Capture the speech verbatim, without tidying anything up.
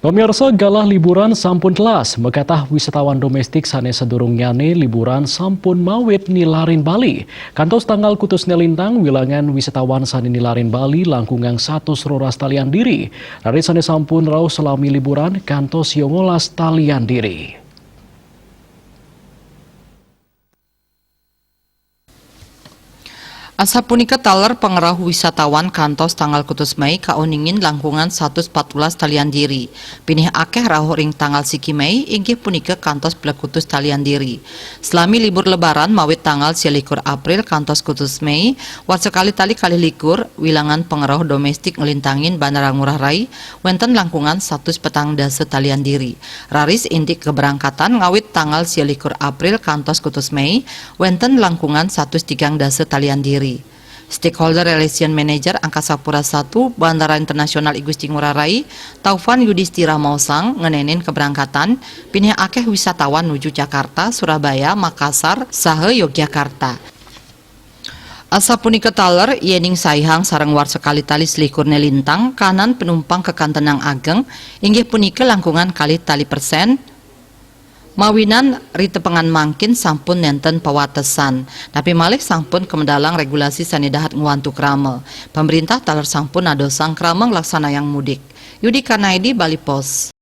Pemirsa, galah liburan sampun telas, makatah wisatawan domestik sane sadurungnyané liburan sampun mawit nilarin Bali. Kantos tanggal kutus nelintang, wilangan wisatawan sane nilarin Bali langkungang satus roras talian diri. Raris sane sampun rauh salami liburan kantos yongolas talian diri. Asapunika taler pangrauh wisatawan kantos tanggal kutus Mei kauningin langkungan satus patulas talian diri. Pinih akeh rauh ring tanggal siki Mei, inggih punika kantos plekutus talian diri. Selami libur Lebaran mawit tanggal sialikur April kantos kutus Mei, warsa kalih tali kalih likur, wilangan pangrauh domestik nglintangin Bandara Ngurah Rai wenten langkungan satus petang dasa talian diri. Raris indik keberangkatan ngawit tanggal sialikur April kantos kutus Mei, wenten langkungan satus tigang dasa talian diri. Stakeholder Relation Manager Angkasa Pura satu Bandara Internasional I Gusti Ngurah Rai, Taufan Yudhistira maosang ngenenin keberangkatan, pinih akeh wisatawan nuju Jakarta, Surabaya, Makassar, saha Yogyakarta. Asapunika taler, yening saihang sareng warsa kalih tali selikur nelintang, kahanan penumpang kakantenang ageng, inggih punika langkungan kalih tali persen, mawinan ritepengan mangkin sampun nenten pawatesan, napi malih sampun kamedalang regulasi sane dahat ngwantu krama. Pamrintah taler sampun nadosang krama nglaksanayang mudik. Yudi Karnaidi, Bali Post.